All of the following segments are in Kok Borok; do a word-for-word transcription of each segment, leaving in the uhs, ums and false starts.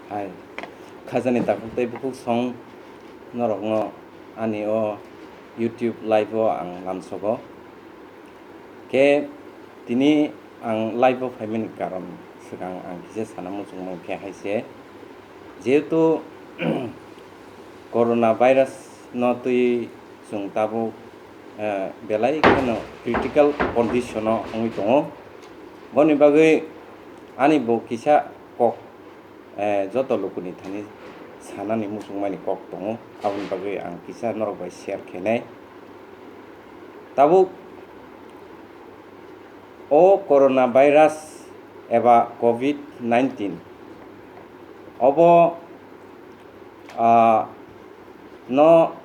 Hai, khajani takhuk tei bukhuk song norokno ani o YouTube live o ang lamsogo. Khe tini ang live o phaimani karon swkang ang kisa sana muchungmani khe hai se, jehetu corona virus no twi chwng tabuk, eh, belai kheno critical condition o wngwi tongo. Boni bagwi ani bo kisa kok, eh, joto lukuni thani sanani muchungmani kok tongo, aboni bagwi ang kisa norok bai share khainai. Tabuk o corona virus eba covid nineteen obo, ah, no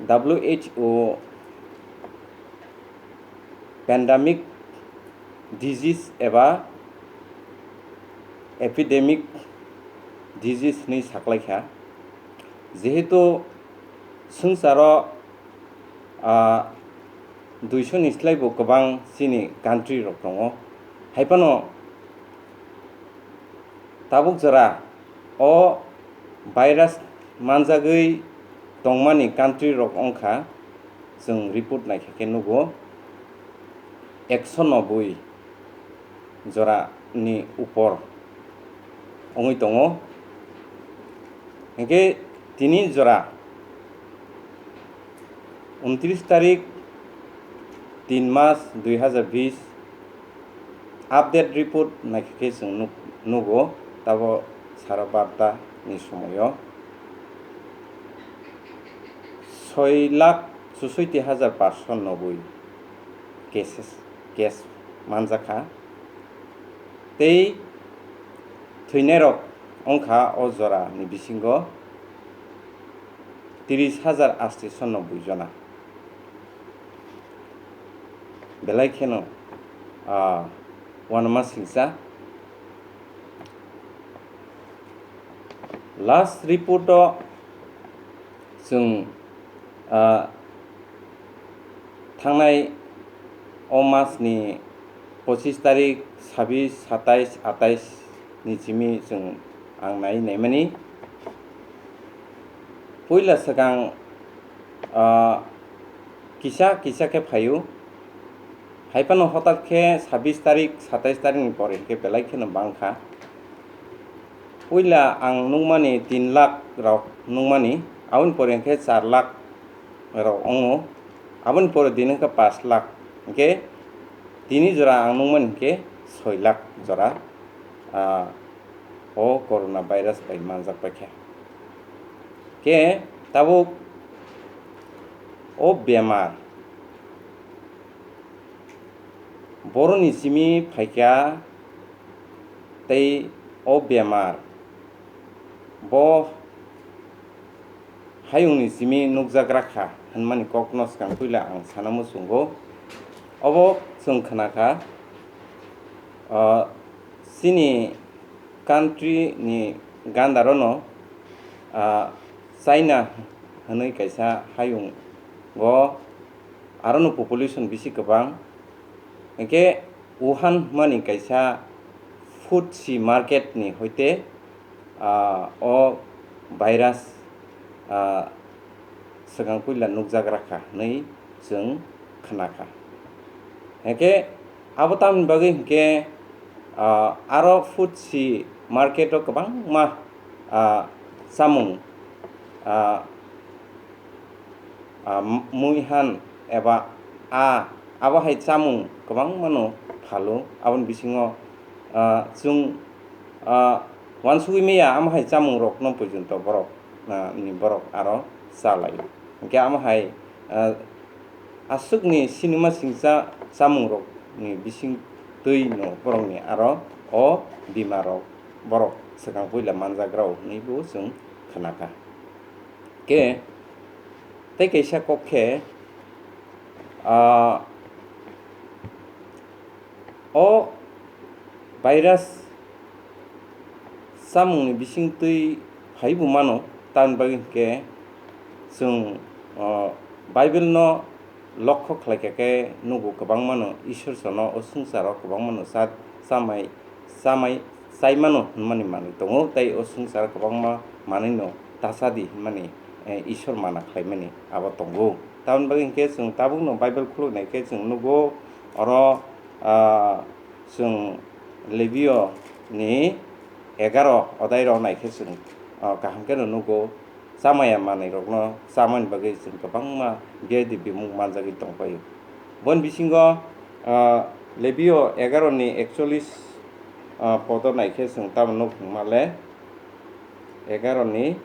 W H O pandemic disease eba epidemic disease hinwi saklaikha. Jehetu swngcharo, ah, duiso ni slai bo kwbang chini country rok tongo. Hai phano tabuk jora o virus manjagwi tongmani country rok wngkha, chwng report naikha khe nugo ekso noboi jora ni upor wngwi tongo. Hinkhe tini jora untris tarik tin mas dui hazar bis update report naikhe khe chwng nuk-, nugo tabo saro barta ni somoyo soi lakh chusoi ti hazar paanch sho noboi cases, case manjakha. Tei thwinairok wngkha o jora ni bisingo tris hazar aste sho noboi jona. Belai kheno, ah, uanama singcha. Last report o chwng, ah, thangnai o mas ni pochis tarik, sabis, satais, atais ni simi chwng ang nai naimani. Puila swkang, ah, kisa kisa khe phaio. Hai phano hotat khe sabis tarik, satais tarik ni pore hinkhe belai kheno bangkha. Puila ang nukmani tin lakh rok nukmani, aboni pore hinkhe char lakh rok wngo, aboni pore din wngkha pash lakh, hinkhe tini jora ang nukmani hinkhe soi lakh jora, ah, o corona virus bai manjak paikha. Khe tabuk o bemar boroni simi phaikha tei o bemar bo hayungni simi nukjak rakha hwnmani kokno swkang puila ang sana muchungo. Obo chwng khna kha, ah, chini country ni gandarono, ah, China hwnwi kaisa hayungo, arono population bisi kwbang. Hinkhe Wuhan hwnmani kaisa food sea market ni hoite, ah, o virus, ah, swkang puila nukjak rakha hwnwi chwng khna kha. Hinkhe abo tamoni bagwi hinkhe, ah, aro food sea market o kwbangma, ah, chamung, ah, ah, muihan eba a abo hai chamung kwbangmano phalo. Aboni bisingo, ah, chwng, ah, uansugwi maya amo hai chamungrokno porjonto borok, ah, ni borok aro chalaio. Hinkhe amo hai, ah, aswkni sinima singcha chamungrokni bisingtwino borokni aro o bimarok borok swkang puila manjakrao hwnwibo chwng khna kha. Khe tei kaisa kok khe, ah, o virus chamungni bisingtwi phaibo mano, tamni bagwi hinkhe chwng, ah, Bible no lokho khlaikha khe nugo kwbangmano Ishwar sono o swngcharo kwbangmano cha-, chamai, chamai, chai mano hwnmani manwi tongo, tei o swngcharo kwbangma manwino ta cha di hwnmani, eh, Isor mana khlaimani abo tongo. Tamoni bagwi hwnkhe chwng tabukno Bible khuluknai khe chwng nugo, oro, ah, chwng Lebiyoni egaro odairok naikhe chwng, ah, kaham kheno nugo, chamaya manwirokno chamani bagwi chwng kwbangma biyadi bimung manjagwi tongpaio. Boni bisingo, ah, Lebiyo egaroni ekchollis, ah, podo naikhe chwng tamo nuk hwnmale, egaroni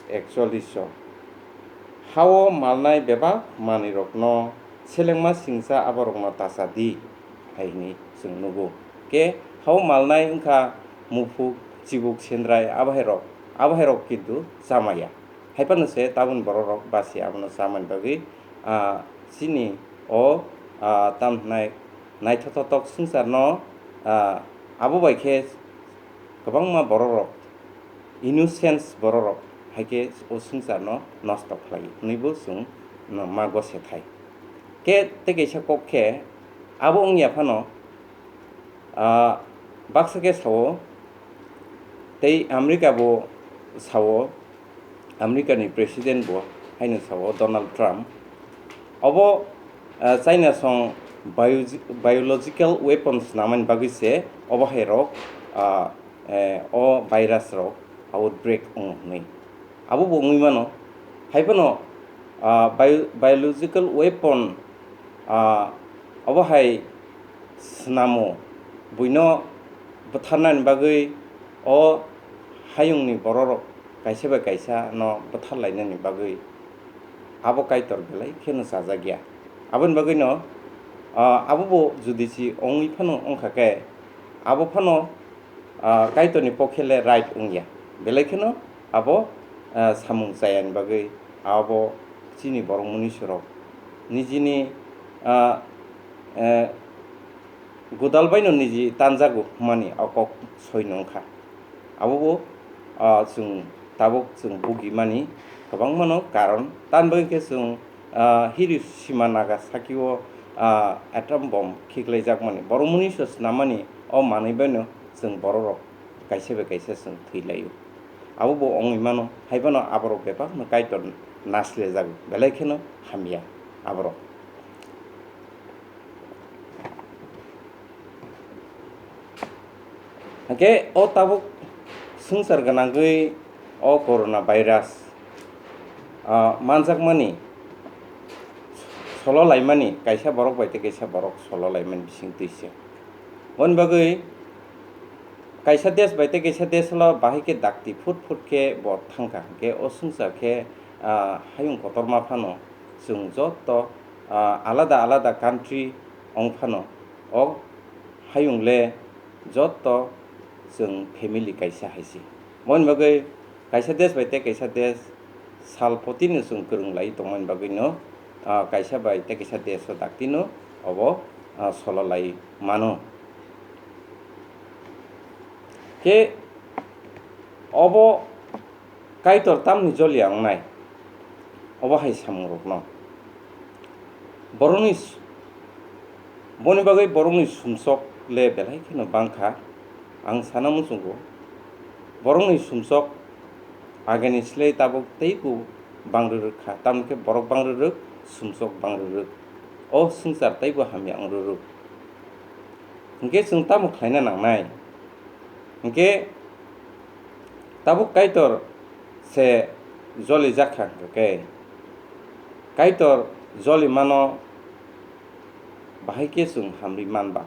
ekchollis o, "Hao malnai bebak manwirokno selengma singcha aborokno ta cha di," hai hwnwi chwng nugo. Khe hao malnai wngkha muphuk, chibuk, sendrai, abo hai rok, abo hai rok kintu chamaya. Hai phano se tabukni borok rok basi abono chamani bagwi, ah, chini o, ah, tam hwnai naithotok swngcharno, ah, abo bai khe kwbangma borok rok, innocence borok rok hai khe o swngcharno nosto khlai hwnwi bo chwng ma gose thai. Khe tei kaisa kok khe abo wngya phano, ah, baksa khe sao, tei America bo sao, America ni president bo haino sao Donald Trump. Obo, ah, China song bio-, biological weapons namani bagwi se obo hai rok, ah, eh, o virus rok outbreak wngo hwnwi. Abo bo wngwi mano. Hai phano, ah, bio-, biological weapon, ah, obo hai snamo buino bwtharnani bagwi o hayungni bororok kaisa bai kaisa no bwtharlainani bagwi abo Kaitor belai kheno chajakya. Aboni bagwino, ah, abo bo jodi si wngwi phano wngkha khe, abo phano, ah, Kaitorni pokhe le right wngya. Belai kheno abo, ah, samung chayani bagwi abo chini borok munisirok nijini, ah, eh, godal baino niji tanjago hwnmani o kok soi nungkha. Abo bo, ah, chwng tabuk chwng bugimani kwbangmano karon. Tamni bagwi khe chwng, ah, Hiroshima Nagasaki-o, ah, atom bomb khiklaijakmani, borok munisirok snamani o manwi baino chwng bororok kaisa bai kaisa chwng thwi laio. Abo bo wngwi mano, hai phano aborok bebakno Kaitor nasilaijago, belai kheno hamya aborok. Hwnkhe o tabuk swngchar gwnangwi o corona virus, ah, manjakmani, solo laimani, kaisa borok bai tei kaisa borok solo laimani bising twi se. Boni bagwi kaisa desh bai tei kaisa desh-o bahai khe dakti phut phut khe bo thangkha, hwnkhe o swngchar khe, ah, hayung kotorma phano chwng joto, ah, alada alada country wng phano o hayung le joto chwng family kaisa hai se. Boni bagwi kaisa desh bai tei kaisa desh sal potino chwng kwrwng lai tongmani bagwino, ah, kaisa bai tei kaisa desh-o daktino obo, ah, solo lai mano. Khe obo Kaitor tamni joliya wngnai, obo hai samungrokno. Borokni s-, boni bagwi borokni sumsok le belai kheno bangkha, ang sana muchungo. Borokni sumsok ageni slai tabuk teibo bang rwrwk kha, tamni khe borok bang rwrwk, sumsok bang rwrwk. O swngchar teibo hamya wng rwrwk. Hwnkhe chwng tamo khlaina nangnai? Hwnkhe tabuk Kaitor se jolijak kha hwnkhe, Kaitor jolimano bahai khe chwng hamri man ba?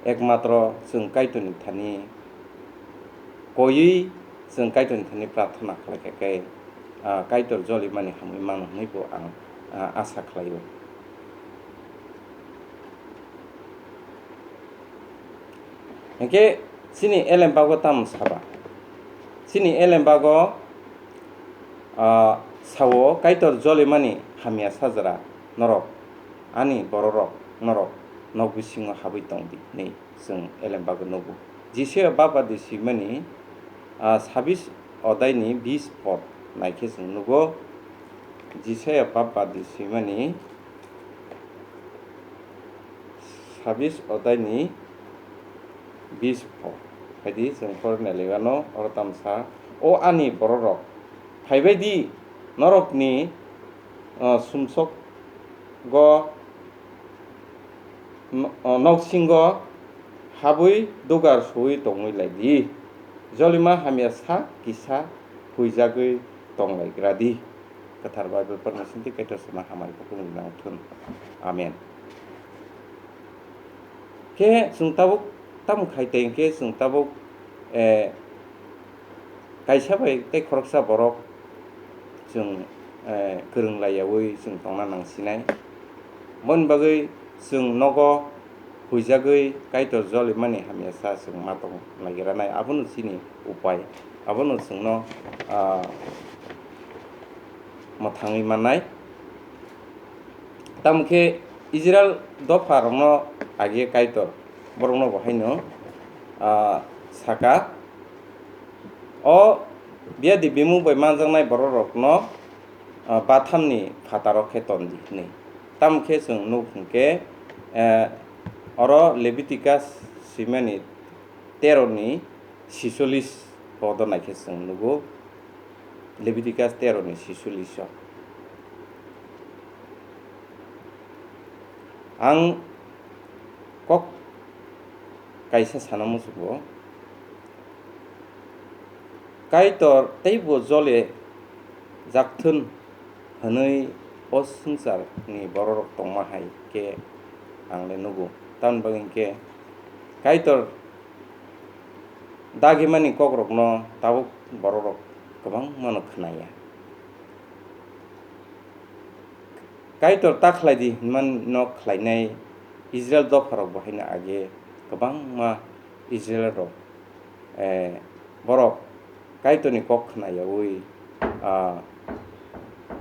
Ekmatro chwng Kaitorni thani koiwi chwng Kaitorni thani prarthana khlai kha khe, ah, Kaitor jolimani hamwi mano hwnwi bo ang, ah, asa khlaio. Hwnkhe chini elembago tamo saba? Chini elembago, ah, sao, "Kaitor jolimani hamya sajra norok, ani bororok norok nok bisingo habwi tong di," hwnwi chwng elembago nugo. Jisaya baba di swimani, ah, sabis odaini bis pod naikhe chwng nugo. Jisaya baba di swimani sabis odaini bis pho. Phaidi chwng porna liwano oro tamsa, "O ani bororok, phaibai di, norokni, o, sumsokgo, no-, o, noksingo habwi dugar suwi tongwi lai di. Jolima hamya sak kisa huijagwi tong lai gra di." Kwthar Bible porna sindi Kaitor sana hamari kutung nang thun. Amen. Khe chwng tabuk tamo khai tei hwnkhe chwng tabuk, eh, kaisa bai tei khoroksa borok chwng, eh, kwrwng laiyaui chwng tongna nang sinai. Moni bagwi chwng nogo huijagwi Kaitor jolimani hamya sa chwng ma tong naigiranai. Abono chini upai. Abono chwngno, ah, mwthangwi mannai. Tamo khe Israel dopharokno age Kaitor borokno bo haino, ah, saka, "O biyadi bimung bai manjaknai bororokno, ah, bathamni phataro khe ton di," hwnwi. Tamo khe chwng nuk hwnkhe, eh, oro Leviticus swimani teroni sicholis podo naikhe chwng nugo. Leviticus teroni sicholis o. Ang kok kaisa sana muchungo, Kaitor teibo jole jakthun hwnwi o swngcharni bororok tongma hai khe ang le nugo. Tamoni bagwi hwnkhe Kaitor dagimani kokrokno tabuk bororok kwbangmano khwnaya. Kaitor ta khlai di hwnmano khlainai Israel dopharok bo haino age kwbangma Israel rok, eh, borok Kaitorni kok khnayaui, ah,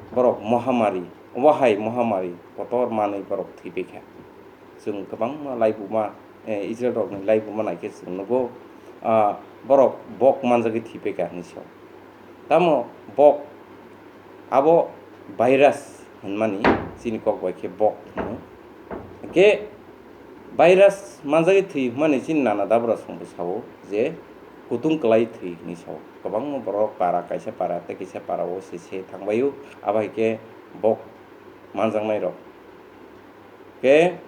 borok mohamari, wahai mohamari kotor manwi borok thwibaikha. Chwng kwbangma laibuma, eh, Israel rokni laibuma naikhe chwng nugo, ah, borok bok manjagwi thwibaikha hinwi sao. Tamo bok, abo virus hwnmani chini kok bai khe bok hwno. Hwnkhe virus manjagwi thwi hwnmani chini nana dabra songbo sao je kutung kwlai thwi hinwi sao. Kwbangma borok para, kaisa para tei kaisa para o se se thangbaio, abo hai khe bok manjaknai rok. Khe